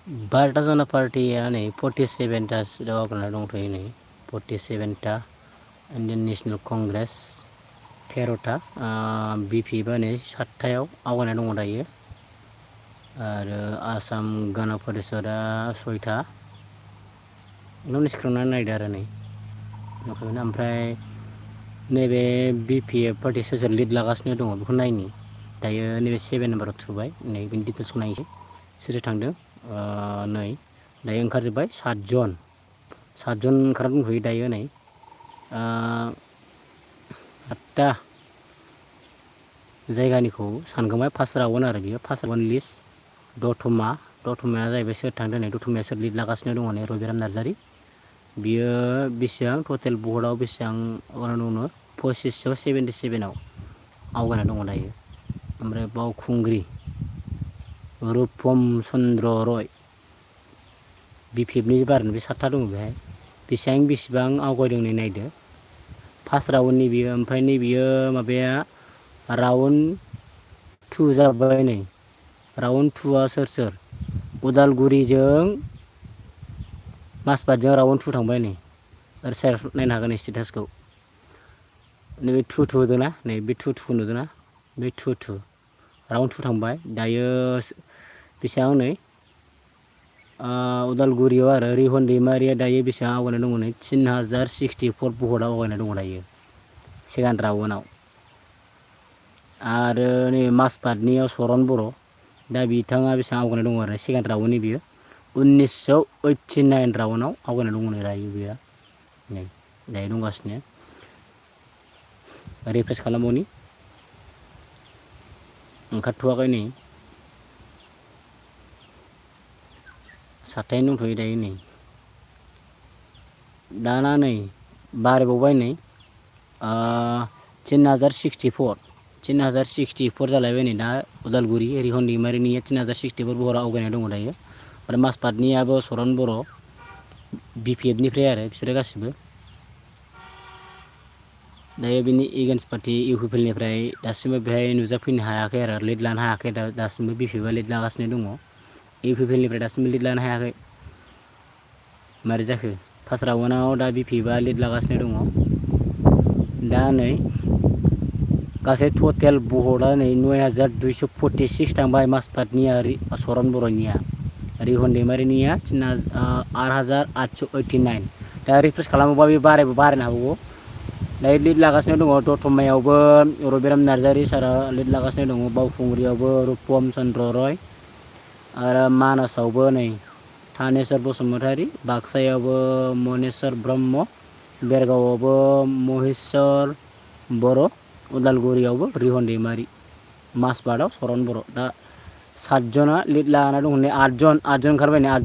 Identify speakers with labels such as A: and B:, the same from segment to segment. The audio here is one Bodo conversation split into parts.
A: भारतीय जनता पार्टीया नै 47टा सिटआव आवग्रिना दंथ'यो नै 47टा इन्डियान नेशनेल कंग्रेस 13टा बिपिएफआ नै 7टायाव आवगायना दङ दायो आरो आसाम गण परिषदआ 6टा सिख्रांनानै नायदो आरो नै ओमफ्राय नैबे बिपिएफ पार्टि सोर लिड लागासिनो दङ बेखौ नायनि दायो नैबे 7 नाम्बाराव थुबाय नै बेनि डिटेल्सखौ नायनोसै सोर थांदों नै दायो ओंखारजोब्बाय 7 जन ओंखारना दंथ'यो दायो नै 8टा जायगानिखौ सानगोमाय फार्स्ट राउन्ड आरो बियो फार्स्ट राउन्ड लिस्ट दतमाया जाहैबाय सोर थांदों नै दतमाया सोर लिड लागासिनो दङ नै रबिराम नार्जारि बियो बेसेबां टटेल भटआव बेसेबां आवगायना दङ 2577आव आवगायना दङ दायो ओमफ्राय बावखुंग्रि रुपम चन्द्र रय बिपिएफनि बारनो बे 7टा दङ बेहाय बेसेबां आवगायदों नै नायदो फार्स्ट राउन्डनि बियो ओमफ्राय नै बियो माबाया राउन्ड 2 जाबाय नै राउन्ड 2आ सोर उदालगुरिजों मासबादजों राउन्ड 2 थांबाय नै आरो साइड नायनो हागोन स्टेटासखौ नैबे 2 होदोंना नै बे 2 नुदोंना बे 2 राउन्ड 2 थांबाय दायो बेसेबां नै उदालगुरियाव आरो रिहन दैमारिया दायो बेसेबां आवगायना दङ नै 3064 भटआव आवगायना दङ दायो सेकेन्ड राउन्डआव आरो नै मासबादनियाव सरन बर' दा बिथाङा बेसेबां आवगायना दङ आरो सेकेन्ड राउन्डनि बियो 1989 राउन्डआव आवगायना दङ नै दायो बियो नै दायो दंगासिनो रिफ्रेस खालामबावनि ओंखारथ'वाखै नै 7टायानो दंथ'यो दायो नै दाना नै बारायबावबाय नै 3064 जालायबाय नै दा उदालगुरि रिहन दैमारिनिया 3064 भटआव आवगायना दङ दायो आरो मासबादनियाबो सरन बर' बिपिएफनिफ्राय आरो बिसोरो गासिबो दायो बिनि एगेन्स्ट पार्टि इउपिपिएलनिफ्राय दासिमबो बेहाय नुजाफैनो हायाखै आरो लिड लानो हायाखै दासिमबो बिपिएफआ लिड लागासिनो दङ इउपिपिएलनिफ्राय दासिमबो लिड लानो हायाखै मारै जाखो फार्स्ट राउन्डआव दा बिपिएफआ लिड लागासिनो दङ दा नै गासै टटेल भटआ नै 9246 थांबाय मासबादनिया सरन बर'निया रिहन दैमारिनिया 8889 दा रिफ्रेस खालामोबा बे बारायनो हागौ दायो लिड लागासिनो दङ दतमायावबो रबिराम नार्जारि सारा लिड लागासिनो दङ बावखुंग्रियावबो रुपम चन्द्र रय आरो मानासावबो नै थानेश्वर बसुमतारि बाक्सायावबो मनेश्वर ब्रह्म बेरगावआवबो महेश्वर बर' उदालगुरियावबो रिहन दैमारि मासबादाव सरन बर' दा 7 जना लिड लाना दङ नै 8 जन ओंखारबाय नै 8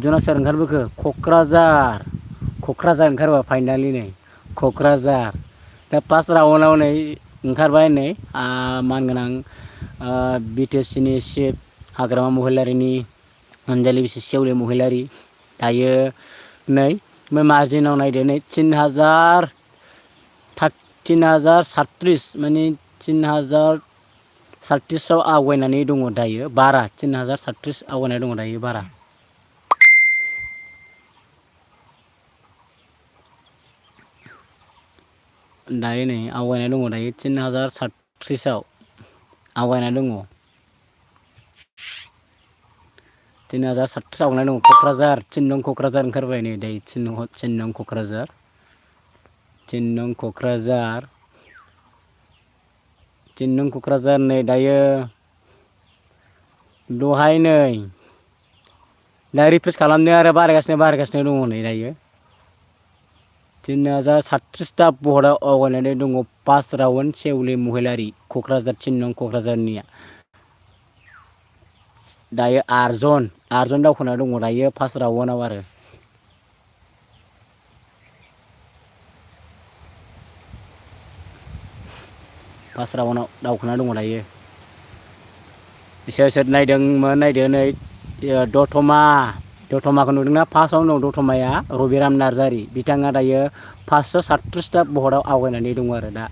A: जना सोर ओंखारबोखो क'क्राझार ओंखारबा फाइनालि नै क'क्राझार दा फार्स्ट राउन्डआव नै ओंखारबाय नै मानगोनां बिटिसिनि चिफ हाग्रामा महिलारिनि अनजालि बिसि सेवले महिलारि दायो नै मार्जिनाव नायदो नै 3037 माने 3037आव आवगायनानै दङ दायो बारा 3037 आवगायनाय दङ दायो बारा दायो नै आवगायनाय दङ दायो 3037आव आवगायनाय दङ 3037 आवगायनाय दङ क'क्राझार 3 नं क'क्राझार ओंखारबाय नै दायो 3 नं क'क्राझार 3 नं क'क्राझार नै दायो दहाय नै दा रिफ्रेस खालामदों आरो बारायगासिनो दङ नै दायो 3037टा भटआव आवगायनानै दङ फार्स्ट राउन्ड सेवले महिलारि क'क्राझार 3 नं क'क्राझारनिया दायो 8 जन दावखोना दङ दायो फार्स्ट राउन्डआव आरो फार्स्ट राउन्डआव दावखोना दङ दायो सोर नायदोंमोन नायदो नै दतमाखौ नुदोंना फार्स्टआवनो दं दतमाया रबिराम नार्जारि बिथाङा दायो 537टा भटआव आवगायनानै दङ आरो दा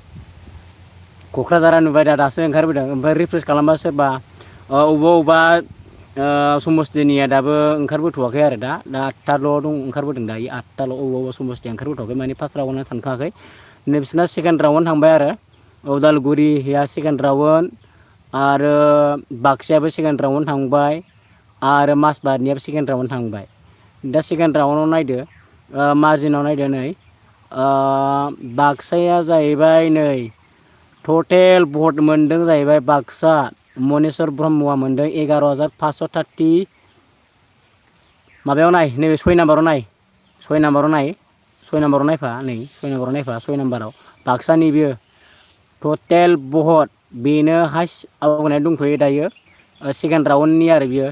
A: क'क्राझारा नुबाय दासो ओंखारबोदों ओमफ्राय रिफ्रेस खालामबा सोरबा अबेबा समस्थिनिया दाबो ओंखारबोथ'वाखै आरो दा 8थाल' दं ओंखारबोदों दायो 8थाल' अबावबा समस्थिया ओंखारबोथ'वाखै माने फार्स्ट राउन्डआ सानखाङाखै बिसोरना सेकेन्ड राउन्ड थांबाय आरो उदालगुरिया सेकेन्ड राउन्ड आरो बाक्सायाबो सेकेन्ड राउन्ड थांबाय आरो माजबाटनियाबो सेकेन्ड राउन्ड थांबाय दा सेकेन्ड राउन्डआव नायदो मार्जिनाव नायदो नै बाक्साया जाहैबाय नै टटेल भट मोनदों जाहैबाय बाक्सा मनेस्वर ब्रह्मआ मोनदों 11,530 माबायाव नाय नैबे 6 नाम्बाराव नाय 6 नाम्बाराव नायफा नै 6 नाम्बाराव नायफा 6 नाम्बाराव बाक्सानि बियो टटेल भट बेनो हाइस्ट आवगायनाय दंथ'यो दायो सेकेन्ड राउन्डनि आरो बियो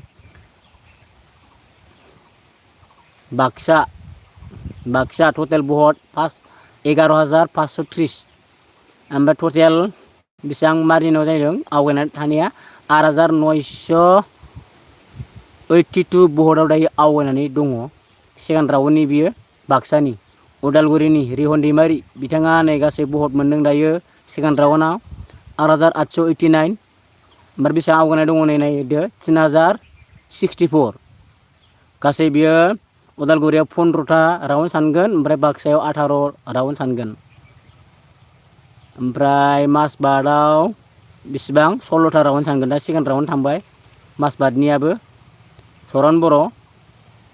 A: बाक्सा टटेल भट फार्स्ट 11,530 ओमफ्राय टटेल बेसेबां मार्जिनाव जादों आवगायनानै थानाया 8,982 भटआव दायो आवगायनानै दङ सेकेन्ड राउन्डनि बियो बाक्सानि उदालगुरिनि रिहन दैमारि बिथाङा नै गासै भट मोनदों दायो सेकेन्ड राउन्डआव 8,889 ओमफ्राय बेसेबां आवगायनाय दङ नै नायदो 3,064 गासै बियो उदालगुरियाव 15था राउन्ड सानगोन ओमफ्राय बाक्सायाव 18 राउन्ड सानगोन ओमफ्राय माजबाटआव बेसेबां 16था राउन्ड सानगोन दा सेकेन्ड राउन्ड थांबाय माजबाटनियाबो सरन बर'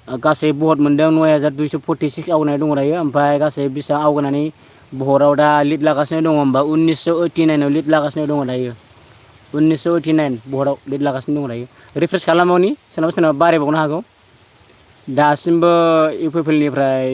A: गासै भट मोनदों 9,246 आवगायनाय दङ दायो ओमफ्राय गासै बेसेबां आवगायनानै भटआव दा लिड लागासिनो दङ होमबा 1989आव लिड लागासिनो दङ दायो 1989 भटआव लिड लागासिनो दङ दायो रिफ्रेस खालामबावनि सोरनाबा बारायबावनो हागौ दासिमबो इउ पि पि एल निफ्राय